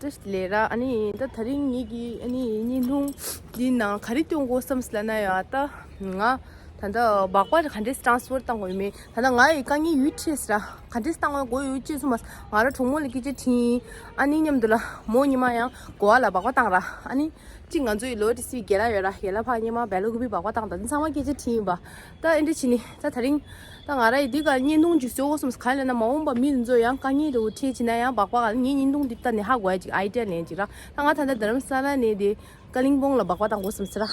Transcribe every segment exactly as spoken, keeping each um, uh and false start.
ཏོག་ཙམ་ལས་ར། ཨ་ནི་ད་དེ་རིང་ངེད་ཀྱི་ཨ་ནི་བརྙན་ཐུང་འདི་ནང་ག་རེ་སྟོན་དགོས་བསམ་ཟེར་ལབ་ན་ཡ། ད་ང་ད་ལྟ་སྦག་སྦག་ག་འདྲས་ཊ་རན་སི་ཕར་བཏང་དགོས་ཡོད་མེད། ད་ལྟ་ང་ཡི་དཀའ་ངལ་ཡོད་ཆེ་ཟེར་ར། ག་འདྲས་བཏང་དགོས་ཡོད་ཅེས་གསུངས་མ། ང་ར་གྲོགས་མོ་ལ་སྐད་ཆ་དྲིས། ཨ་ནི་མཉམ་དུ་ལ་མོ་ཉི་མ་ཡང་གོ་བ་ལ་སྦག་སྦག་བཏང་ར། ཨ་ནི་གཅིག་ང་ཚོ་ཡི་ལོ་དེ་སི་རྒན་ལགས་ཡོད་ར། རྒན་ལགས་ཕར་སྔོན་མ་བེ་ལ་ཀུ་པི་སྦག་སྦག་བཏང་། ད་ཚང་མ་སྐད་ཆ་དྲིས་ཡིན་པ། ད་ཨེ་འདྲ་བྱས་ནས་ད་དེ་རིང་ད་ང་ར་ཡི་འདི་ག་བརྙན་ཐུང་ཅིག་བཟོ་དགོས་བསམ། ག་ལབ་ན་མ་འོངས་པ་མི་ཚོ་ཡང་དཀའ་ངལ་འདྲ་བོ་འཕྲད་བྱས་ན་ཡང་སྦག་སྦག་ག་ངའི་བརྙན་ཐུང་འདི་ལྟ་ནས་ཧ་གོ་ཡ་ཅིག་ཨའི་ཌི་ཡ་ལེན་ཅིག་ར། ད་ང་ད་ལྟ་རྡ་རམ་ས་ལ་ནས་དེ་ཀ་ལིང་པོང་ལ་སྦག་སྦག་བཏང་དགོས་བསམ་ཟེར་ར།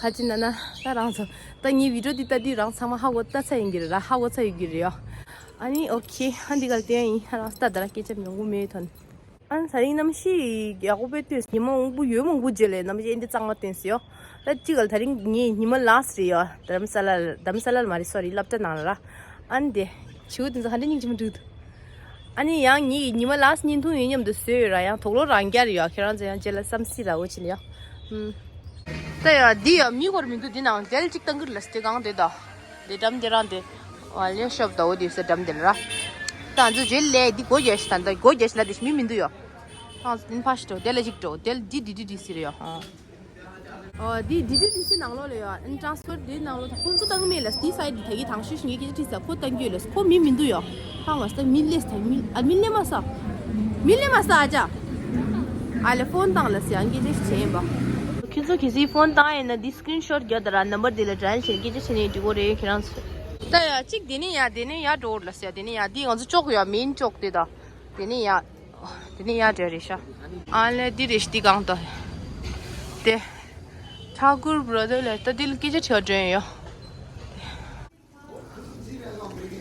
ག་ཅི་ན་ན་ད་རང་ཚོ་ད་ངའི་བི་ཌི་ཡོ་འདི་ལྟ་དུས་རང་ཚང་མ་ཧ་གོ་ལྟ་ཚར་ཡིན་གྱི་རེད་ར། ཧ་གོ་ཚར་ཡོད་ཀྱི་རེད་ཡ། ཨ་ནི་ཨོ་ཁེ། ཨ་འདི་ག་ལ་བསྟན་ཡིན། ཨ་རང་ས་ད་ད་ར་སྐད་ཆ་མང་པོ་མེད་དོན། ཨ་ནི་ད་རིང་གནམ་གཤིས་ཡག་པོ་དཔེ་སྟོན་སོང་། ཉི་མ་མང་པོ་ཡོད་མང་པོ་རྗེས་ལ་གནམ་གཤིས་ཨེ་འདི་གཙང་མ་སྟོན་སོང་ཡོ། ད་གཅིག་ག་ལ་ད་རིང་ངའི་ཉི་མ་ལ་སི་ཊི་རེད་ཡོ། རྡ་རམ་ས་ལ་ལ། རྡ་རམ་ས་ལ་ལ་མ་རེད། སོ་རི། སློབ་གྲྭ་ནང་ལ་ར། ཨ་ནི་དེ་བྱིའུ་དེ་ཚོ་ག་འདྲ་སྙིང་རྗེ་མོ་འདུག་ཨ་ནི་ཡང་ངའི་ཉི་མ་ལ་སི་ཊི་བརྙན་ཐུང་ཡོད་མཉམ་དུ་བཟོས་ཡོད་ར། ཡང་དུག་སློག་རང་རྒྱག་རེད་ཡོ། ཁྱེད་རང་ཚོ་ཡང་རྗེས་ལ་བསམ་སྲིད་ར། འོ་ཕྱིན་ཡོ། ཨུམ། ད་ཡ་འདི་ཡ་མི་སྐོར་མི་འདུག་འདི་ནང་དེ་ལ་གཅིག་བཏང་གི་རེད་ལ། དེ་གང་དེ་ད། དེ་འགྲམ་དེ་རང་དེ། ཨ་ལེ་ཤོབ་ད། འོ་དེ་ས་འགྲམ་དེ་ལ་ར། ད་ང་ཚོ་རྗེས་ལ་འདི་སྒོ་རྒྱག་ཤི། ད་ད་སྒོ་རྒྱག་ཤི་ལ་དེ་ཤི་མི་མི་འདུག་ཡོ། ད་ང་ཚོ་འདི་ཕར་ཤི་འགྲོ། དེ་ལ་གཅིག་འགྲོ། དེ་ལ་འདི་འདི་འདི་འདི་ཟེར་ཡོ། ཨ། ཨོ་འདི་འདི་འདི་འདི་ཤི་ནང་ལོགས་ལ་ཡོ། ཨ་ནི་ཊ་རན་སི་ཕར་འདི་ནང་ལོགས་ད་ཁོང་ཚོ་བཏང་མེད་ལ། འདི་སའི་ཌི་ད་གི་དང་ཤུ་ཤི་ངས་སྐད་ཆ་དྲིས་ས། ཁོ་བཏང་རྒྱུ་ལ། ཁོ་མི་མི་འདུག་ཡོ། ཧ་མ་སྟ་མི་སླེབས་ད། མི་ཨ་མི་སླེབས་མ་ས། མི་སླེབས་མ་ས་ཨ་ཅག་ཨ་ལེ་ཕོན་བཏང་ལ་སི་ཡང་སྐད་ཆ་ཞིག་བྱས་ཡིན་པ། ཁྱོད་ཚོ་གལ་སྲིད་ཕོན་བཏང་ཡིན་ན་འདི་སི་ཀི་རིན་ཤོཊ་རྒྱག་དང་ར། ནམ་བར་འདི་ལ་ཌའེལ་བྱས་སྐད་ཆ་བྱས་ནས་འགྲིག་གོ་རེད། ཁྱེད་རང་ཚོ། ད་ཡ་གཅིག་དེ་ནས་ཡ་དེ་ནས་ཡ་འགྲོ་ལ་སི་ཡ། དེ་ནས་ཡ་འདི་ང་ཚོ་ཅོག་ཡ་མེན་ཅོག་དེ་ད། དེ་ནས་ཡ་དེ་ནས་ཡ་འགྲོ་རེད་ཤག་ཨ་ལེ་འདི་རེད་ཤག་འདི་གང་ད། དེ་ཐ་ཀུར་བྷ་ར་དར་ལ་ད་འདི་ལ་སྐད་ཆ་དྲི་བ་འགྲོ་ཡིན་ཡོ།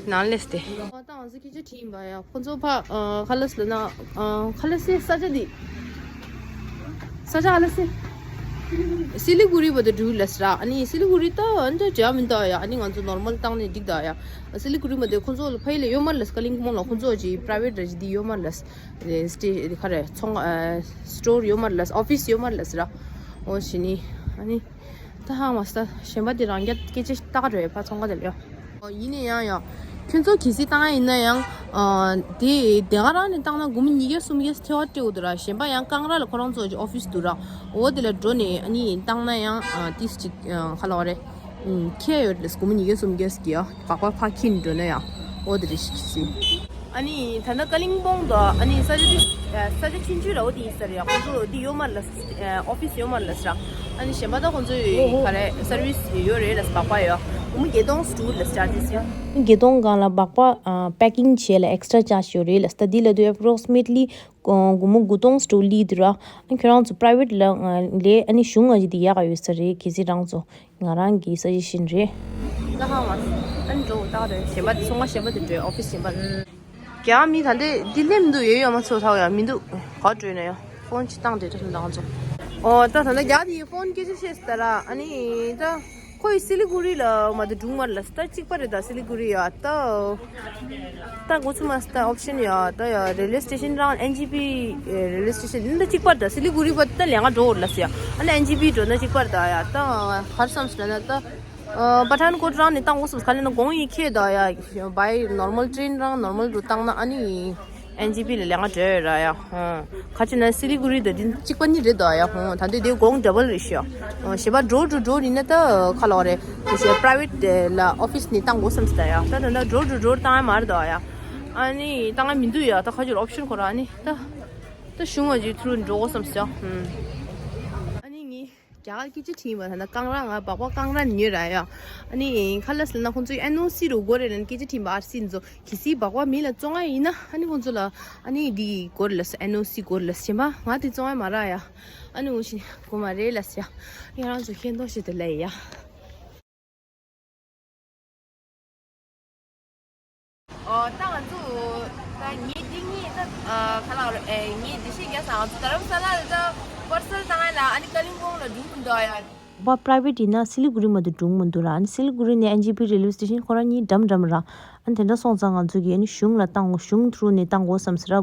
ནང་ལས་ཏེ། ཨ་ད་ང་ཚོ་སྐད་ཆ་དྲིས་ཡིན་པ་ཡ། ཁོ་ཚོ་ཕ་ཨ་ཁ་ལ་སི་ལ་ན་ཨ་ཁ་ལ་སི་ས་ཆ་འདི། ས་ཆ་ཁ་ལ་སི། སི་ལི་གུ་རི་བར་དུ་འགྲོ་ལ་སི་ར། ཨ་ནི་སི་ལི་གུ་རི་ད་ཨ་འདྲ་འདྲ་མི་འདུག་ཡ། ཨ་ནི་ང་ཚོ་ནོར་མལ་བཏང་ནས་འགྲིག་ད་ཡ། སི་ལི་གུ་རི་མ་དེ་ཁོ་ཚོ་ལ་ཕ་ཡི་ལ་ཡོད་མ་རེད་ལ་སི། ཀ་ལིང་པོང་ལ་ཁོ་ཚོ་ཅིག་པ་རའི་ཝེཊ་ར་ཅིག་འདི་ཡོད་མ་རེད་ལ་སི། སི་ཊེ་ག་རེ་ཚོང་ཨ་སི་ཊོར་ཡོད་མ་རེད་ལ་སི། ཨོ་ཕི་སི་ཡོད་མ་རེད་ལ་སི་ར། འོ་ཞི་ནི་ཨ་ནི། ད་ཧ་མ་སྟ་གཞན་པ་དེ་རང་རྒྱ་སྐད་ཆ་ཏག་རེད་ཕ་ཚོང་ཁ་དེ་ལ་ཡོ། ཡིན་ནའི་ཡང་ཡང་། ཁྱོད་ཚོ་གལ་སྲིད་བཏང་ཡ་ཡིན་ན་ཡང་། ཨ་དེ་དེ་ག་རང་ནས་བཏང་ན་སྒོར་མོ་ཉིས་བརྒྱ་སུམ་བརྒྱ་ཐེ་བ་སྤྲད་དགོས་འདུག་ར། གཞན་པ་ཡང་ཀང་ར་ལ་ཁོ་རང་ཚོ་ཨོ་ཕི་སི་འདུག་ར། འོ་དེ་ལ་འགྲོ་ནས་ཨ་ནི་བཏང་ན་ཡང་ཨ་ཏིས་ཅིག་ཨ་ཁ་ལོ་རེད། ཁྱད་ཡོད་རེད། སྒོར་མོ་ཉིས་བརྒྱ་སུམ་བརྒྱ་ཟེར་གྱི་ཡ། སྦག་སྦག་ཕར་འཁྱེར་འགྲོ་ན་ཡང་འོ་དེ་རེད་ཤག་ཟེར། ཨ་ནི་ད་ལྟ་ཀ་ལིང་པོང་དུ་ཨ་ནི་ས་ཆ་དེ་ས་ཆ་ཆུང་ཆུང་ར་བོ་དེ་ཡིན་ས་རེད་ཡ། ཁོང་ཚོ་དེ་ཡོད་མ་རེད་ལ་ཨོ་ཕི་སི་ཡོད་མ་རེད་ལ་ཟེར། ཨ་ནི་གཞན་པ་ད་ཁོང་ཚོ་ག་རེ་སར་བི་སི་ཡོད་རེད་ལ་སྦག་སྦག་ཡོད། སྒོར་མོ་བརྒྱད་སྟོང་ཙམ་ལ་ཅར་ཇི་ཡོད། བརྒྱད་སྟོང་སྒང་ལ་སྦག་སྦག་པེ་ཀིང་བྱས་ལ་ཨེག་སི་ཊྲ་ཅར་ཇི་ཡོད་རེད་ལ་ཟེར། ད་དེ་ལ་དུ་ཨེ་པོ་རོག་སི་མེ་ཊི་ལི་སྒོར་མོ་དགུ་སྟོང་ཙམ་སླེབས་འདུག་ར། ཨ་ཁྱོད་རང་ཚོ་པ་རའི་ཝེཊ་ལ་ལས་ཨ་ནི་གཞུང་ང་ཅིག་དེ་ཡག་ག་ཡོད་ས་རེད། གལ་སྲིད་རང་ཚོ། ང་རང་གི་ས་ཇེ་ཤན་རེད། ད་ཧ་མ་ཨ་ནི་འགྲོ་ད་རེད། གཞན་པ་དེ་ཚོང་པ་གཞན་པ་དེ་འགྲོ་ཨོ་ཕི་སི་གཞན་པ། རྒྱ་མི་ད་འདི་འདི་སླེབས་འདུག་ཡོད་ཡོད་མ་ཚོ་ཐག་ཡ་མི་འདུག་ག་འགྲོ་ན་ཡ་ཕོན་ཅིག་བཏང་དེ་འདྲ་ལང་ཚོ། ཨོ་ད་ད་ལྟ་རྒྱ་དེ་ཕོན་སྐད་ཆ་བཤད་ཟེར་ད་ར། ཨ་ནི་ད་ཁོ་ཡི་སི་ལི་གུ་རི་ལ་མ་དུ་འགྲུང་མར་ལ་ད་གཅིག་པ་རེད། ད་སི་ལི་གུ་རི་ཡ་ད། ད་འགོ་ཚུགས་མ་སི་ད་ཨོ་པ་ཤན་ཡ་ད་ཡ་རེལ་ཝེ་སི་ཊེ་ཤན་རང་ཨེན་ཇི་པི་རེལ་ཝེ་སི་ཊེ་ཤན་འདི་གཅིག་པར་ད་སི་ལི་གུ་རི་བར་ད་ལས་ང་འགྲོ་འོར་ལ་སི་ཡ། ཨ་ནི་ཨེན་ཇི་པི་འགྲོ་ན་གཅིག་པར་ད་ཡ་ད་ཧར་སམ་སི་ན་ད་པ་ཐན་ཀོཊ་རང་ནས་བཏང་འོ་སམ་སི་ག་ལས་ན་གོང་ཡི་ཁེ་ད་ཡ་བའི་ནོར་མལ་ཊེན་རང་ནོར་མལ་རུ་བཏང་ན་ཨ་ནི་ཨེན་ཇི་པི་ལ་ལས་ང་འགྲོ་ཡོད་ར་ཡ། ཧོ་ཁ་ཅིག་ན་སི་ལི་གུ་རི་ད་འདི་གཅིག་པ་ནི་རེད་ད་ཡ། ཧོ་ད་འདི་དེ་གོང་ཌ་བལ་རེད་ཤི་ཡ། ཧོ་ཞེས་པ་འགྲོ་འགྲོ་འགྲོ་ཡིན་ན་ད་ཁ་ལོ་རེད། དེ་ཞེས་པ་རའི་ཝེཊ་ལ་ཨོ་ཕི་སི་ནས་བཏང་འོ་སམ་སི་ད་ཡ། ད་ད་ད་འགྲོ་འགྲོ་འགྲོ་བཏང་ཡ་མ་རེད་ད་ཡ། ཨ་ནི་བཏང་ཡ་མི་འདུག་ཡ། ད་ཁ་ཅིག་ཨོ་པ་ཤན་ཁོ་ར་ཨ་ནི་ད་ད་གཞུང་ང་ཅིག་ཐུ་རུ་འགྲོ་འོ་སམ་སི་ཡ། ཧུམ། ཨ་ནི་ངས་རྒྱ་གར་སྐད་ཆ་དྲིས་པ་ད་ན་ཀང་ར་ང་སྦག་སྦག་ཀང་ར་ཉོས་ར་ཡ། ཨ་ནི་ཁ་ལ་སི་ལ་ན་ཁོང་ཚོའི་ཨེན་ཨོ་སི་རུ་དགོས་རེད་ལ་སྐད་ཆ་དྲིས་པ་ཨར་སི་ཚོ་གི་སི་སྦག་སྦག་མི་ལ་བཙོང་ཡ་ཡིན་ན་ཨ་ནི་ཁོང་ཚོ་ལ་ཨ་ནི་འདི་དགོས་རེད་ལ་སི་ཨེན་ཨོ་སི་དགོས་རེད་ལ་སི་ཞེ་མ་ང་དེ་བཙོང་ཡ་མ་ར་ཡ། ཨ་ནི་འོ་ཞིག་དགོས་མ་རེད་ལ་སི་ཡ། ཡ་རང་ཚོ་ཤེས་མདོག་ཤེས་དེ་ལ་ཡ། ཨོ་ད་ང་ཚོ་ད་ངས་འདི་ངས་ད་ཨ་ག་ལ་རེད། ཨེ་ངས་འདི་ཤེས་རྒྱ་ས་ང་ཚོ་རྡ་རམ་ས་ལ་ལ་ད་པར་སལ་བཏང་ཡ་ལ་ཨ་ནི་ཀ་ལིང་པོང་ལ་འགྲུལ་གི་འདུག་ཡ། པ་པ་རའི་ཝེཊ་ཡིན་ན་སི་ལི་གུ་རི་མ་དུ་འགྲུལ་མི་འདུག་ར། ཨ་ནི་སི་ལི་གུ་རི་ནས་ཨེན་ཇི་པི་རེལ་ཝེ་སི་ཊེ་ཤན་ཁོ་རང་གཉིས་འགྲམ་འགྲམ་ར། ཨ་ནི་དེ་འདྲ་སོང་ཙང་ང་ཚོ་གིས་ཨ་ནི་གཞུང་ལ་བཏང་གཞུང་ཐུ་རུ་ནས་བཏང་དགོས་བསམ་ཟེར་ར།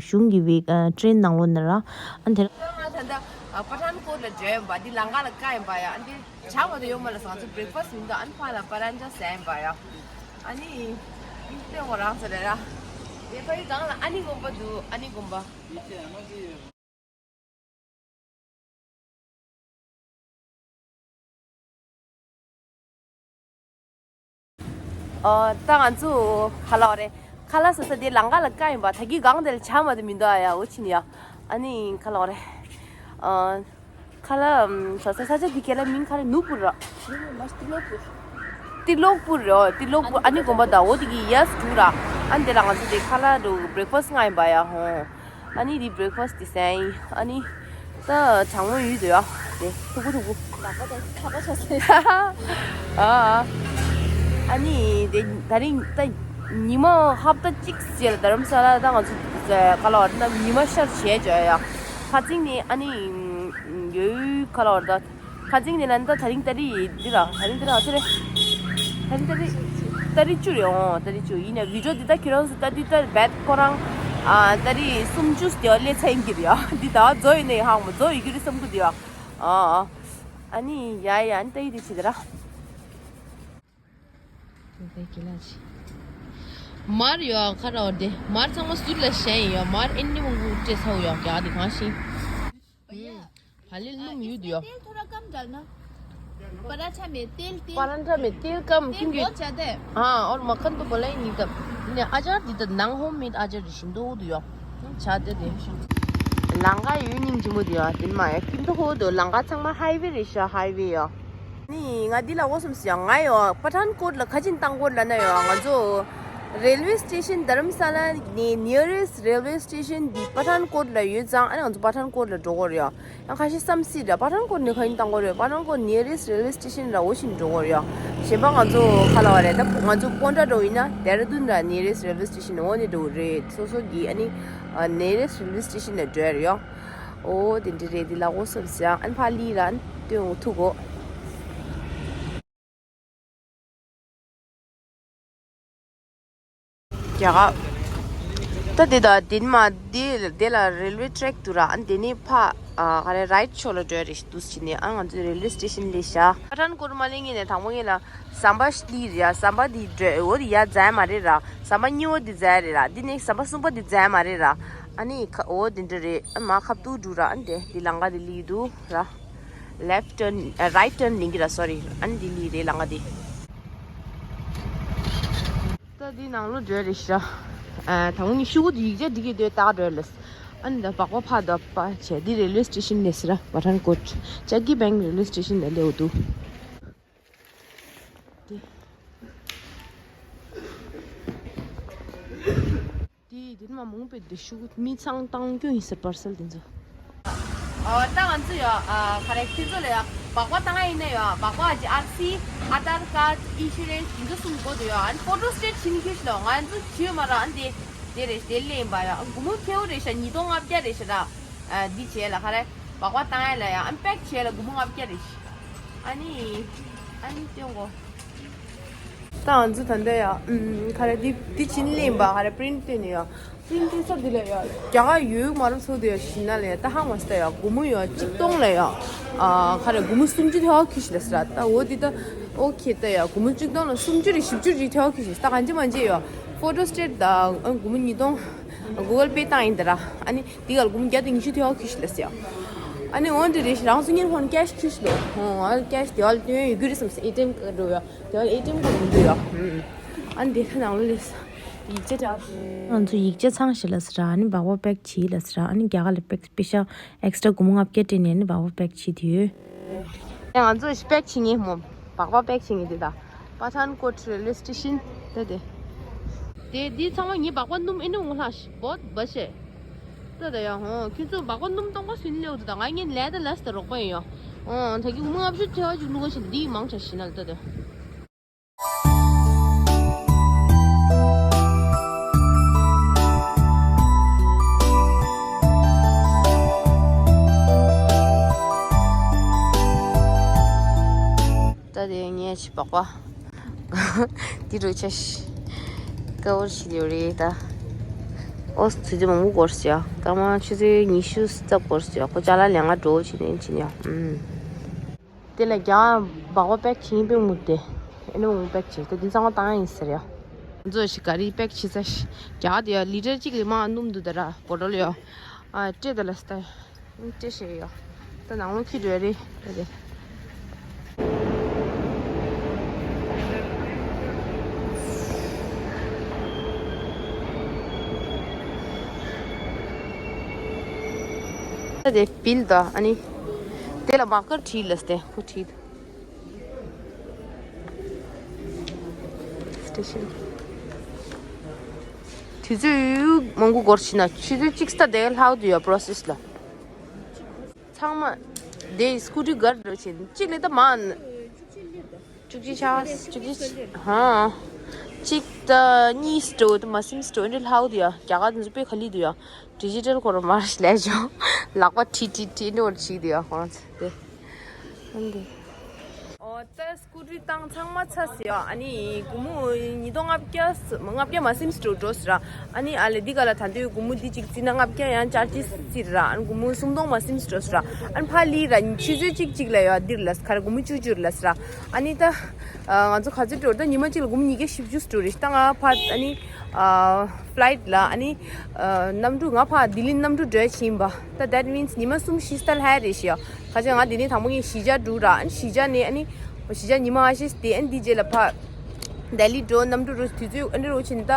གཞུང་གི་བེ་ཊེན་ནང་ལོགས་ནས་ར། ཨ་ནི་དེ་ང་ད་ལྟ་པ་ཐན་ཀོཊ་ལ་འགྲོ་ཡིན་པ་འདི་ལམ་ཁ་ལ་བཀག་ཡིན་པ་ཡ། ཨ་ནི་ཇ་མ་གཏོགས་ཡོད་མ་རེད་ཟེར། ང་ཚོ་བྷི་རེག་ཕ་སི་མི་འདུག་ཨ་ནི་ཕར་ལ་པ་རན་ཇ་ཟ་ཡིན་པ་ཡ། ཨ་ནི་ཨིན་ཏེ་ངོ་རང་ཚོ་རེད་ར། དེ་ཕ་ཡི་སྒང་ལ་ཨ་ནི་དགོན་པ་འདུག་ཨ་ནི་དགོན་པ། ཨོ། ད་ང་ཚོ་ཁ་ལག་རེད། ཁ་ལག་ཟ་ས་དེ་ལམ་ཁ་ལ་བཀག་ཡིན་པ། ད་གི་སྒང་དེ་ལ་ཇམ་མ་དེ་མི་འདུག་ཨ། ཡ་འོ་ཕྱིན་ཡ། ཨ་ནི་ཁ་ལག་རེད། ཨ། ཁ་ལག་ཟ་ས་ས་ཆ་དེ་ག་ལ་མིང་ག་རེ། ནུ་པུར་ར། ཏི་ལོག་པུར་རེད། ཨོ། ཏི་ལོག་པུར། ཨ་ནི་དགོན་པ་ད་འོ་དེ་གི་ཡས་འདུག་ར། ཨ་ནི་དེ་ལ་ང་ཚོ་དེ་ཁ་ལག་འདུག་བྷི་རེག་ཕ་སི་ཊི་མངགས་ཡིན་པ་ཡ། ཧོ། ཨ་ནི་དེ་བྷི་རེག་ཕ་སི་ཊི་དེ་ཟས་ཡིན། ཨ་ནི་ད་གྲང་མོ་ཡོད་འདུག་ཡ། དེ་ཐུག་གུ་ཐུག་གུ། ལག་པ་དང་ཁ་པ་ཆགས་སོང་། ཨ། ཨ་ནི་དེ་ད་རིང་ད་ཉི་མ་ཧབ་ཏ་གཅིག་རྗེས་ལ་རྡ་རམ་ས་ལ་ད་ང་ཚོ་ཁ་ལག་ད་ཉི་མ་ཤར་བྱས་བྱས་ཡ། ཁ་ཚིག་ནི་ཨ་ནི་ཡོད་ཁ་ལག་ད། ཁ་ཚིག་ནི་ལན་ད་ད་རིང་ཏ་རིག་འདི་ར། ད་རིང་ཏ་རིག་ཨ་ཚེ་རེད། ད་རིང་ཏ་རིག་ཏ་རིག་བཅུ་རེད། ཨོ། ཏ་རིག་བཅུ་ཡིན་ན་བི་ཌི་ཡོ་འདི་ད་ཁྱེད་རང་ཚོ་ལྟ་དུས་ད་རྦད་ཁོ་རང་ཨ་ཏ་རིག་སུམ་ཅུ་སྟེ་སླེབས་ཚར་ཡིན་གྱི་རེད་ཡ། འདི་ད་རྫོགས་ཡིན་ནའི་ཧང་མ་རྫོགས་ཡོད་ཀྱི་རེད་བསམ་གི་འདུག་ཡ། ཨ་ཨ། ཨ་ནི་ཡ་ཡ། ཨ་ནི་ཏ་ཡི་དེ་བྱེད་དེ་ར། དེ་དེ་གི་ལ་ཆི། མར་ཡོད་ཁ་ར་འོ་དེ། མར་ཚང་མ་ཟུར་ལ་བཞེངས་ཡོད། མར་ཨེ་ནི་མང་པོ་སྤྲད་ཚར་ཡོད། རྒྱ་ག་དེ་གང་ཤེས། भैया, བ་ལི་སྣུམ་ཡོད་དུ་ཡོད། तेल थोड़ा कम डालना। पराठा में तेल, तेल। पराठा में तेल कम, तेल क्योंकि बहुत ज्यादा है। हाँ, और मक्खन तो बोला ही नहीं था। ने अचार दी तो नंग होममेड अचार दी शिंदो दु यो। चाहते थे। ལམ་ཁ་ཡོད་སྙིང་རྗེ་མོ་དུ་ཡོད། དེ་མ་ཡ་ཁྱིམ་ཐོག་ཧོ་དུ་ལམ་ཁ་ཚང་མ་ཧའི་ཝེ་རེད་ཤག་ཧའི་ཝེ་ཡོད། ནི་ང་འདི་ལ་འོ་སོམ་སི་ཡང་ང་ཡོད། པ་ཐན་ཀོཊ་ལ་ཁ་ཆེན་བཏང་གོ་ལ་ན་ཡོད། ང་ཚོ་རེལ་ཝེ་སི་ཊེ་ཤན་དྷ་རམ་ས་ལ་ནས་ནིའ་རེ་སི་ཊི་རེལ་ཝེ་སི་ཊེ་ཤན་འདི་པ་ཐན་ཀོཊ་ལ་ཡོད་ཙང་། ཨ་ནི་ང་ཚོ་པ་ཐན་ཀོཊ་ལ་འགྲོ་གོ་རེད་ཡ། ཡང་ཁ་ཤས་བསམ་སྲིད་ར། པ་ཐན་ཀོཊ་ནས་ག་ཡིན་བཏང་གོ་རེད། པ་ཐན་ཀོཊ་ནིའ་རེ་སི་ཊི་རེལ་ཝེ་སི་ཊེ་ཤན་ར་འོ་ཤིན་འགྲོ་གོ་རེད་ཡ། གཞན་པ་ང་ཚོ་ག་ལ་བ་རེད། ད་ང་ཚོ་པོན་ཊ་འགྲོ་ཡིན་ན་དེ་ར་དུན་ར་ནིའ་རེ་སི་ཊི་རེལ་ཝེ་སི་ཊེ་ཤན་འོ་ནས་འགྲོ་གི་རེད། སོ་སོ་གི་ཨ་ནི་ནིའ་རེ་སི་ཊི་རེལ་ཝེ་སི་ཊེ་ཤན་ལ་འགྲོ་ཡ་རེད་ཡ། ཨོ་དེ་འདྲ་རེད། འདི་ལ་འོ་སོམ་སི་ཡང་ཨ་ནི་ཕ་ལི་ར་ཨ་ནི་སྟོན་འོ་ཐུག་གོ། རྒྱ་གར། ད་དེ་དང་དེ་ནི་མ་དེ་དེ་ལ་རེལ་ཝེ་ཊེ་རེག་འདུག་ར། ཨ་ནི་དེ་ནི་ཕ་ཨ་ག་རེ་རའིཊ་ཕྱོགས་ལ་འགྲོ་ཡ་རེད་འདུག་ཕྱིན་ནས། ཨ་ང་ཚོ་རེལ་ཝེ་སི་ཊེ་ཤན་སླེབས་ཤག་པ་ཐན་ཀོཊ་མ་སླེབས་སྔོན་ནས་དང་པོ་ངེད་ལ་ཟམ་པ་ཞིག་སླེབས་རེད་ཡ། ཟམ་པ་དེ་འགྲོ་འོ་དེ་ཡ་འཛེག་མ་རེད་ར། ཟམ་པ་གཉིས་པོ་དེ་འཛེག་རེད་ར། དེ་ནས་ཟམ་པ་གསུམ་པ་དེ་འཛེག་མ་རེད་ར། ཨ་ནི་ཁ་འོ་དེ་འདྲ་རེད། ཨ་མ་ཁ་ཐུག་འགྲོ་ར། ཨ་ནི་དེ་དེ་ལམ་ཁ་དེ་སླེབས་འདུག་ར། ལེཕ་ཊར་ནན་ཨ་རའིཊ་ཊར་ནན་ཡིན་གྱི་ར། སོ་རི། ཨ་ནི་དེ་ལི་རེད་ལམ་ཁ་དེ། ད་དེ་ནང་ལོགས་འགྲོ་རེད་ཤག་ཨ་དང་པོ་ནི་ཤུ་གུ་དེ་ཡིག་ཆ་འབྲི་གི་སྡོད་ད་འགྲོ་ལས། ཨ་ནི་ད་སྦག་སྦག་ཕར་ད་པ་བྱས་དེ་རེལ་ཝེ་སི་ཊེ་ཤན་ལས་ར། པ་ཐན་ཀོཊ་ཅ་ཀི་བེང་རེལ་ཝེ་སི་ཊེ་ཤན་ལ་སླེབས་འདུག་དེ། དེ་དེ་ནི་མ་མང་པོ་འདི་ཤུགས་མི་ཚང་བཏང་རྒྱུ་ཡིན་ཟེར། པར་སལ་དེ་ཚོ། ཨོ་ད་ང་ཚོ་ཡོད། ཨ་ག་རེ་ཁྱེད་ཚོ་ལ་ཡོད་སྦག་སྦག་བཏང་ཡ་ཡིན་ན་ཡོད། སྦག་སྦག་གི་ཨར་སི་ཨ་དྷར་ཀཱར་ཨིན་ཤུ་རན་སི་དེ་ཚོ་གསུམ་དགོས་འདུག་ཡོད། ཨ་ནི་ཕོ་ཊོ་སི་ཊེཊ་བྱེད་ནི་ཁྱོད་ཤི་ལོ། ང་ཚོ་བྱེད་ཡོད་མ་ར། ཨ་ནི་དེ་དེ་རེད། དེ་ལས་ཡིན་པ་ཡོད། སྒོར་མོ་ཁེའུ་རེད་ཤག་ཉིས་སྟོང་ལྔ་བརྒྱ་རེད་ཤག་ར། ཨ་འདི་བྱས་ལ་ག་རེ་སྦག་སྦག་བཏང་ཡ་ལ་ཡོད། ཨ་ནི་པེག་བྱས་ལ་སྒོར་མོ་ལྔ་བརྒྱ་རེད་ཤག་ཨ་ནི་ཨ་ནི་སྟོན་གོ། ད་ང་ཚོ་ད་ལྟ་ཡ་ཨམ་ག་རེ་འདི་འདི་བྱིན་ལེན་པ་ག་རེ་པི་རིན་ཊི་སྟོན་ནས་ཡ། པི་རིན་ཊི་སྟོན་ས་འདི་ལ་ཡ་རྒྱ་གར་ཡོད་མ་རབས་ཚོ་དེ་ཡ་ཞིག་ན་ལ་ཡ་ད་ཧ་མ་སྟ་ཡ་སྒོར་མོ་ཡ་གཅིག་སྟོང་ལ་ཡ་ཨ་ག་རེ་སྒོར་མོ་སུམ་ཅུ་ཐེ་བ་ཁྱི་ཞིག་ལ་ཟེར་ར། ད་འོ་འདི་ད་ཨོ་ཁེ་ད་ཡ་སྒོར་མོ་གཅིག་སྟོང་ལ་སུམ་ཅུ་རེ་བཞི་བཅུ་རེ་ཐེ་བ་ཁྱི་ཞིག་ད་གང་ཅི་མ་ཅི་ཡ་ཕོ་ཊོ་སི་ཊེཊ་ད་ཨ་སྒོར་མོ་ཉིས་སྟོང་གུ་གལ་པེ་བཏང་ཡིན་ད་ར། ཨ་ནི་འདི་ག་ལ་སྒོར་མོ་བརྒྱ་དང་ཉི་ཤུ་ཐེ་བ་ཁྱི་ཞིག་ལ་ཟེར་ཡ། ཨ་ནི་འོ་འདི་རེ་ཞིག་རང་སུ་ཉིན་ཧོན་ཀེ་ཤི་ཁྱི་ཞིག་ལ་ཧོན་ཨ་ཀེ་ཤི་དེ་བ་ལ་སྟོན་ཡ་ཡོད་རྒྱུ་རེད་བསམ་ཟེར། ཨེ་ཊི་ཨེམ་ག་འགྲོ་ཡ། དེ་བ་ལ་ཨེ་ཊི་ཨེམ་ག་མི་འདུག་ཡ། ཨ་ནི་དེ་ཚོ་ནང་ལོགས་ལས་ཡིག་ཆ་འདྲ། ང་ཚོ་ཡིག་ཆ་ཚང་ཞིག་ལ་ཟེར་ར། ཨ་ནི་སྦག་སྦག་པེག་བྱེད་ལ་ཟེར་ར། ཨ་ནི་རྒྱ་གར་ལ་པེག་པེ་ཤ་ཨེག་སི་ཊྲ་སྒོར་མོ་ལྔ་བརྒྱ་སྤྲད་ནས་ཨ་ནི་སྦག་སྦག་པེག་བྱེད་དུས། ཨེ་ང་ཚོ་ཞིག་པེག་བྱེད་ངེས་མོ། སྦག་སྦག་པེག་བྱེད་ངེས་དེ་ད། པ་ཐན་ཀོཊ་རེལ་ཝེ་སི་ཊེ་ཤན་ད་དེ། དེ་འདི་ཚང་མ་ངའི་སྦག་སྦག་སྣུམ་ཨེ་ནི་འོང་ལྷག་ཤི་བོད་བ་ཤེ། ད་ད་ཡ་ཧོ་ཁྱོད་ཚོ་སྦག་སྦག་སྣུམ་སྟོང་པ་ཟིན་ལེའུ་དུ་ད་ང་ངའི་ལས་ད་ལས་ད་རོགས་པ་ཡིན་ཡོ། ཨོ་ད་གི་མི་ལྔ་བཅུ་ཐེ་བ་ཅིག་ལུག་ཤི་འདི་མང་ཆ་ཤི་ན་ད་ད། ད་དེ་ངས་ཅི་སྦག་སྦག་འདི་རུ་ཆ་ཤི་ཀ་བར་ཤི་ལེ་རེད་ད། ཨོ་ཚུལ་དེ་མང་པོ་སྐོར་སི་ཡ་སྐར་མ་ཆུ་ཚོད་ཉི་ཤུ་རྩ་སྐོར་སི་ཡ་ཁོ་ཅ་ལག་ལེན་ག་འགྲོ་བྱེད་ནས་ཕྱིན་ཡ། ཨུམ། དེ་ལ་རྒྱ་སྦག་སྦག་པེག་བྱེད་པའི་མུ་དེ། ཨེ་ནི་མུ་པེག་བྱེད་དེ་འདི་ཚང་མ་བཏང་ཡིན་ཟེར་ཡ། ང་ཚོ་ཞིག་ག་རི་པེག་བྱེད་ས་ཞིག་རྒྱག་དེ་ཡ། ལི་ཊར་གཅིག་ལས་མང་སྣུམ་འདུག་ད་ར་བོ་ཊལ་ཡོ། ཨ་སྤྲད་ད་ལ་སྟ་སྤྲད་ཤེས་ཡོ། ད་ནང་ལོགས་འཁྱེར་འགྲོ་ཡ་རེད་ད་དེ། ད་དེ་བིལ་ད་ཨ་ནི་དེ་ལ་མར་ཀར་བྲིས་ལ་སྟེ་ཁོ་བྲིས། སི་ཊེ་ཤན། དུས་ཚོད་མང་པོ་འགོར་ཕྱིན་ན་ཆུ་ཚོད་གཅིག་སྟ་དེ་ལྷག་འདུག་ཡ་པོ་རོ་སེ་སི་ལ། ཚང་མ་དེ་སི་ཀུ་ཊི་གར་འགྲོ་ཕྱིན་གཅིག་ལས་ད་མ་ན། བཅུ་གཅིག་ཆགས་བཅུ་གཅིག་ཧ། གཅིག་ད་གཉིས་སི་ཊོ་ད་མ་སིམ་སི་ཊོ་འདི་ལྷག་འདུག་ཡ། རྒྱ་གར་འདི་ཚོ་དཔེ་ག་ལི་འདུག་ཡ། ཌི་ཇི་ཊལ་ཁོ་ར་མར་ལས་བྱུང་། ལག་པ་ཁྲིད་ཁྲིད་ཁྲིད་འདྲ་བོ་ཞིག་འདུག་ཡ་ཁོ་རང་ཚོ་དེ། ཨོ་ད་སི་ཀུ་ཊི་བཏང་ཚང་མ་ཚར་སོང་ཡ། ཨ་ནི་སྒོར་མོ་ཉིས་སྟོང་ལྔ་བརྒྱ་ལྔ་བརྒྱ་མ་སིམ་སི་ཊོ་འགྲོ་སོང་ར། ཨ་ནི་ཨ་ལེ་འདི་ག་ལ་ད་དུང་སྒོར་མོ་འདི་གཅིག་བརྩིས་ན་ལྔ་བརྒྱ་ཡང་ཅར་ཇི་སི་རྩིས་ར། ཨ་ནི་སྒོར་མོ་སུམ་སྟོང་མ་སིམ་སི་ཊོ་ར། ཨ་ནི་ཕར་ལི་ར་ཆུ་ཚོད་གཅིག་གཅིག་ལ་ཡ་འདིར་ལ་ག་རེ་སྒོར་མོ་བཅུ་བཅུ་ར་ལ་སོང་ར། ཨ་ནི་ད་ང་ཚོ་ག་ཚོད་འགྲོ་ད་ཉི་མ་གཅིག་ལ་སྒོར་མོ་ཉིས་བརྒྱ་བཞི་བཅུ་འགྲོ་རེད། ད་ང་ཕར་ཨ་ནི་ཕ་ལའིཊ་ལ་ཨ་ནི་གནམ་གྲུ་ང་ཕར་ལྡི་ལི་གནམ་གྲུ་འགྲོ་ཡ་ཕྱིན་པ། ད་that means ཉི་མ་གསུམ་བཞི་སྟ་ལྷག་རེད་ཤག་ཁ་ཅིག་ང་འདི་ནས་དང་པོ་ངས་གཞིས་ཆགས་འགྲོ་ར། ཨ་ནི་གཞིས་ཆགས་ནས་ཨ་ནི་གཞིས་ཆགས་ཉི་མ་ཨ་ཤེས་ཏེ་ཨ་ནི་འདི་རྗེས་ལ་ཕ་ལྡི་ལི་འགྲོ་གནམ་གྲུ་རུ་དུས་ཚོད་ཨ་ནི་རུ་ཕྱིན། ད་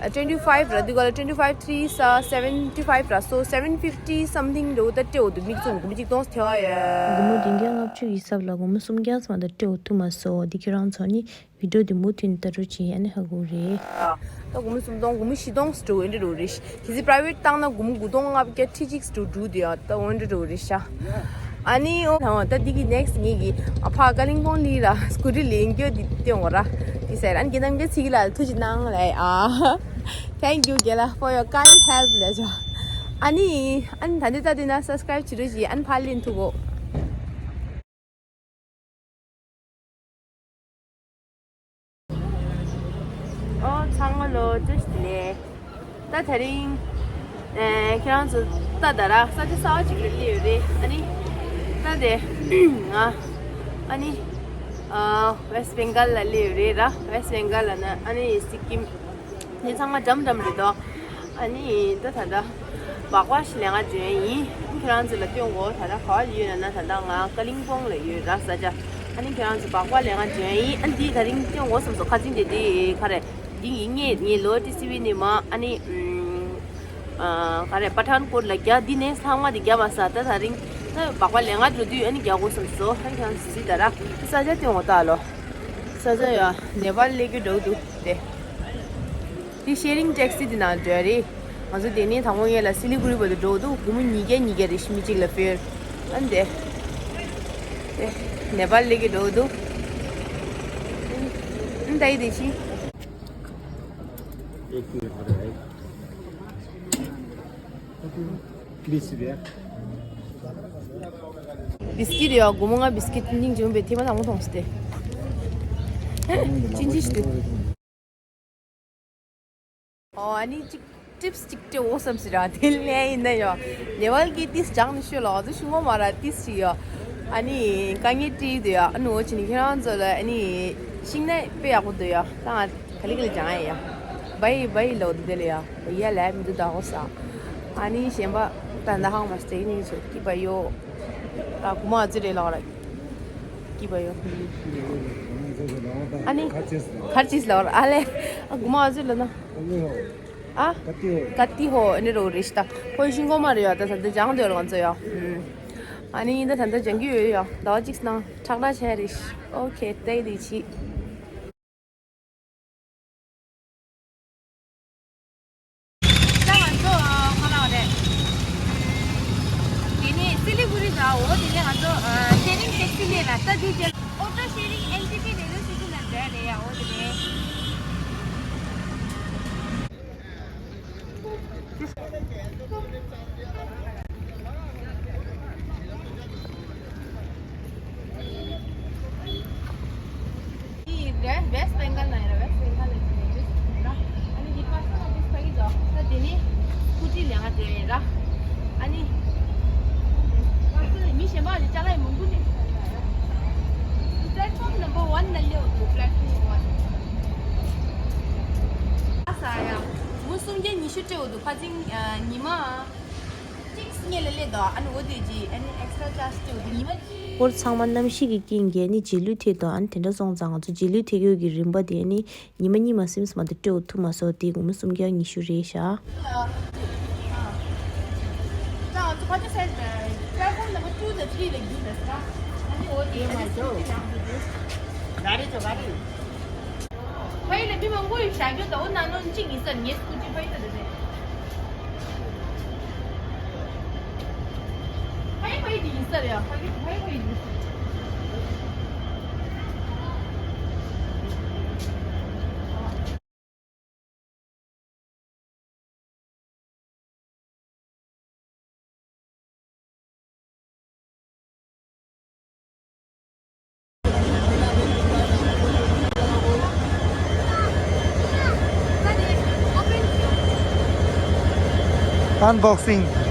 ང་twenty five ར། འདི་ག་ལ་twenty five three ས་seventy five ར། so seven fifty something འགྲོ་ད་སྤྲད་འོ་འདུག་མིག་བཙུམ་སྒོར་མོ་གཅིག་སྟོང་ཐེ་བ་ཡ། སྒོར་མོ་བདུན་བརྒྱ་ལྔ་བཅུ་ཡི་ཚབ་ལ་སྒོར་མོ་སུམ་བརྒྱ་ཙམ་ད་སྤྲད་འོ་ཐུབ་མ་སོང་། འདི་ཁྱེད་རང་ཚོ་ནི་བི་ཌིའོ་འདི་མུ་མཐུད་ནས་ལྟ་རོགས་བྱེད། ཨ་ནི་ཧ་གོ་རེད། ད་སྒོར་མོ་སུམ་སྟོང་སྒོར་མོ་བཞི་སྟོང་ཙམ་འགྲོ་འདི་འགྲོ་རེད། གལ་སྲིད་private བཏང་ན་སྒོར་མོ་དགུ་སྟོང་ལྔ་བརྒྱ་ཁྲི་གཅིག་འགྲོ་འགྲོ་དེ་ཡང་ད་འོ་འདྲ་འགྲོ་རེད་ཤག་ཨ་ནི་འོ་ད་འདི་གི་next ངེད་ཀྱི་ཨ་ཕ་ཀ་ལིང་པོང་ལི་ར་སྐུ་ཊི་ལེན་རྒྱུ་འདི་སྟོན་འོ་ར། དེ་ཟེར་ཨ་ནི་རྒན་རྣམ་རྒྱལ་ཚིག་ལ་ཐུགས་རྗེ་གནང་ལ་ཨ། Thank you རྒན་ལགས། For your kind help ལ་ཅོ། ཨ་ནི་ཨ་ནི་ད་འདི་ད་འདི་ན་subscribe བྱེད་རོགས་གྱིས། ཨ་ནི་ཕར་ལེན་ཐུབ་གོ། ཨོ་ཚང་མ་ལོ་བཀྲ་ཤིས་བདེ་ལེགས། ད་དེ་རིང་ཨེ་ཁྱེད་རང་ཚོ་ད་ད་ར་ས་ཆ་གསར་པ་ཅིག་ལ་སླེབས་ཡོད་རེད། ཨ་ནི་ད་དེ་ང་ཨ་ནི་ཨ་West Bengal ལ་སླེབས་ཡོད་རེད་ར། West Bengal ལ་ན་ཨ་ནི་སི་ཀིམ། དེ་ཚང་མ་འགྲམ་འགྲམ་རེད་དོ། ཨ་ནི་ད་ད་ལྟ་སྦག་སྦག་ཞིག་ལེན་ག་འགྲོ་ཡ་ཡིན། ཁྱེད་རང་ཚོ་ལ་སྟོན་གོ། ད་ལྟ་ག་བ་ལ་ཡོད་ན་ན་ད་ལྟ་ང་ཀ་ལིང་པོང་ལ་ཡོད་ར་ས་ཆ། ཨ་ནི་ཁྱེད་རང་ཚོ་སྦག་སྦག་ལེན་ག་འགྲོ་ཡ་ཡིན། ཨ་ནི་འདི་ད་རིང་སྟོན་གོ་བསམ་སོང་། ཁ་ཚིག་དེ་དེ་ག་རེ་འདི་ཡིན། ངས་ངའི་ལོ་ཊི་སི་བི་ནས་མ་ཨ་ནི་ཨ་ག་རེ་པ་ཐན་ཀོཊ་ལ་རྒྱག་འདི་ནས་ཚང་མ་དེ་རྒྱག་མ་ས། ད་ད་རིང་ད་སྦག་སྦག་ལེན་ག་འགྲོ་དུས་ཨ་ནི་རྒྱག་གོ་བསམ་སོང་། ཨ་ནི་ཁྱེད་རང་ཚོ་གཟིགས་ད་ར་ས་ཆ་སྟོན་གོ་ད་ལོ། ས་ཆ་ཡ་ནེ་པཱལ་སླེབས་རྒྱུ་འགྲོ་གི་འདུག་དེ། དེ་ཤེ་རིང་ཊེག་སི་དེ་ནང་འགྲོ་ཡ་རེད། ང་ཚོ་དེ་ནས་དང་པོ་ངེད་ལ་སི་ལི་གུ་རི་བར་དུ་འགྲོ་གི་འདུག་སྒོར་མོ་ཉིས་བརྒྱ་ཉིས་བརྒྱ་རེད་ཤི་མི་གཅིག་ལ་ཕེར། ཨ་ནི་དེ། དེ་ནེ་པཱལ་སླེབས་རྒྱུ་འགྲོ་གི་འདུག་ཨ་ནི་ད་ཡི་དེ་ཕྱིན། Please, yeah. བིས་ཀིཊ་ཡོད། སྒོར་མོ་ལྔ། བིས་ཀིཊ་སྙིང་རྗེ་མོ་བས་ཐེངས་མ་དང་པོ་མཐོང་སྟེ། ཅི་འདྲ་ཞིག་འདུག་ཨོ་ཨ་ནི་གཅིག་ཊིབ་སི་གཅིག་སྤྲད་འོ་བསམ་སི་ར། དེ་ལས་ཡིན་ན་ཡོད། ནེ་པཱལ་གྱི་ཏིས་སྦྱང་ནི་ཤོད་ལ་ང་ཚོ་ཤུ་མོ་མ་ར་ཏིས་ཞིག་ཡོད། ཨ་ནི་དཀའ་ངལ་འཕྲད་འདུག་ཡ། ཨ་ནི་འོ་ཅི་ནི་ཁྱེད་རང་ཚོ་ལ་ཨ་ནི་ཤིང་ནགས་དཔེ་ཡག་པོ་འདུག་ཡ། ད་ང་ག་ལེ་ག་ལེ་སྦྱང་ཡ་ཡ། བའི་བའི་ལོ་འདི་དེ་ལ་ཡ། ཡ་ལ་མི་འདུག་ད་ཧོ་ས། ཨ་ནི་གཞན་པ་ད་ད་ཧང་མ་སྟེ་ནི་ཚོ་ཀི་བ་ཡོ། ད་གུ་མ་ཨ་ཙི་རེ་ལོག་ར། ཀི་བ་ཡོ། ཨ་ནི་ཁར་ཅིས་ལོག་ར་ཨ་ལེ། ཨ་གུ་མ་ཨ་ཙི་ལོ་ན། ཨ། ག་ཏི་ཧོ། ག་ཏི་ཧོ་ཨ་ནི་རོ་རེ་ཤི་ད། ཁོའི་ཤིང་གོ་མ་རེ་ཡོ། ད་ད་ད་སྦྱང་འདོད་ར་ང་ཚོ་ཡོ། ཨ་ནི་ད་ད་ད་སྦྱང་གི་ཡོད་ཡོ། ཟླ་བ་གཅིག་ནང་ཁྲག་ཁྲག་ཆེ་རེ་ཤི། ཨོ་ཁེ་ཏེ་དེ་ཆི། ད་ང་ཚོ་ཁོ་ལ་རེད། དེ་ནས་སི་ལི་གུ་རི་ད་འོ་དེ་ནས་ང་ཚོ་ཤེ་རིང་ཊེག་སི་ལས་ལ་ད་དེ་རྗེས་ཨོ་ཊོ་ཤེ་རིང་ཨེན་ཊི་ཊི་རེ་ལོ་སི་ཊི་ན་འགྲོ་རེད་ཡ། འོ་དེ་ནས། West Bengal ནང་ཡིན་ར། West Bengal ལ་ཡིན་ར། ཨ་ནི་འདི་པཱ་སི་པོར་ཨོ་ཕིས་ཕ་གི་འདུག་ད་དེ་ནི་སྐུ་ཊི་ལེན་ག་འགྲོ་ཡིན་ར། ཨ་ནི་པཱ་སི་པོར་མི་གཞན་པ་ལ་ཅ་ལག་མང་པོ་སླེབས་སོང་ཡ། Platform number one ལ་སླེབས་འདུག Platform one། ཡ། མུ་སུམ་བརྒྱ་ཉི་ཤུ་སྤྲད་འོ་འདུག་ཁ་ཅིང་ཉི་མ་གཅིག་སྔོན་ལ་སླེབས་འདུག་ཨ་ནི་འོ་དེ་རྗེས་ཨ་ནི་ཨེག་སི་ཊ་ཅཱར་ཇི་སྤྲད་འོ་འདུག་ཉི་མ། སྐོར་ཚང་མ་གནམ་གཤིས་ཀྱི་རྐྱེན་གྱིས་ཨ་ནི་རྗེས་ལུས་ཐེབས་འདུག་ཨ་ནི་དེ་འདྲ་སོང་ཙང་ང་ཚོ་རྗེས་ལུས་ཐེབས་ཡོད་ཀྱི་རིན་པ་དེ་ཨ་ནི་ཉི་མ་གཉིས་མ་ཟིན་ཙམ་དུ་སྤྲད་འོ་ཐུབ་མ་སོང་། དེ་སྒོར་མོ་སུམ་བརྒྱ་ཉི་ཤུ་རེད་ཤག་ད་ང་ཚོ་ཕ་ཆེ་སའི་པེ་ལེཊ་ཕོམ་ནམ་བར་ཊུ་དང་ཐི་རི་ལ་རྒྱུགས་ནས་ཟེར་ན། ཨ་ནི་འོ་དེ་ཨ་ནི་སུ་ཅི་ཡང་དུ་དུ། ག་རེ་ཆོ་ག་རེ། ཕ་ཡུལ་ལ་མི་མང་པོ་ཡོད་བཞག་རྒྱུ་ད་འོ་ན་ནོ་གཅིག་ཡིན་ས་ངས་སུ་ཅི་ཕ་ཡུལ་ད་དེ་རེད། ཕ་ཡུལ་ཕ་ཡུལ་དེ་ཡིན་ས་རེད་ཡ། ཕ་ཡུལ་ཕ་ཡུལ་ཕ་ཡུལ་ཡིན་ས། Unboxing.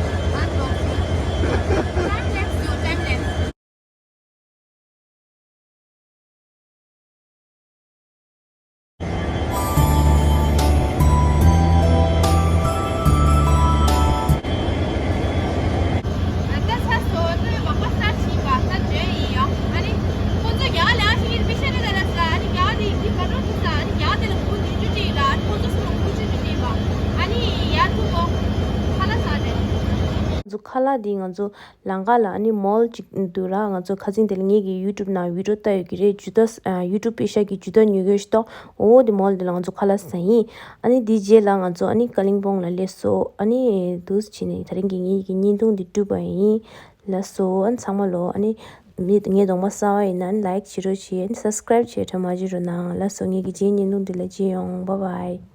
ང་ཚོ་ཁ་ལག་འདི་ང་ཚོ་ལམ་ཁ་ལ་ཨ་ནི་མོལ་ཅིག་འདུག་ར། ང་ཚོ་ཁ་སང་དེ་ལ་ངེད་ཀྱི་ཡུ་ཊུབ་ནང་བི་ཌིའོ་བལྟ་ཡོད་ཀྱི་རེད། ཇུ་ཏ་ཨ་ཡུ་ཊུབ་པེ་ཤ་གི་ཇུ་ཏ་ཉོ་གི་ཡོད་ཤི་ཏོ། འོ་དེ་མོལ་དེ་ལ་ང་ཚོ་ཁ་ལག་ཟ་ཡིན། ཨ་ནི་དེ་རྗེས་ལ་ང་ཚོ་ཨ་ནི་ཀ་ལིང་པོང་ལ་སླེབས་སོ། ཨ་ནི་འདུག་སེ་བྱས་ནས་དེ་རིང་གི་ངེད་ཀྱི་བརྙན་ཐུང་འདི་གྲུབ་པ་ཡིན། ལགས་སོ། ཨ་ནི་ཚང་མ་ལོ་ཨ་ནི་མི་ངའི་གདོང་པ་གསར་པ་ཡིན་ན་ལའིཀ་བྱེད་རོགས་བྱེད། ཨ་ནི་སབ་སི་ཀ་རའིབ་བྱེད་དྲ་མ་བརྗེད་རོགས་གནང་། ལགས་སོ། ངེད་ཀྱི་རྗེས་བརྙན་ཐུང་འདི་ལ་མཇལ་ཡོང་། བྷའི་བྷའི།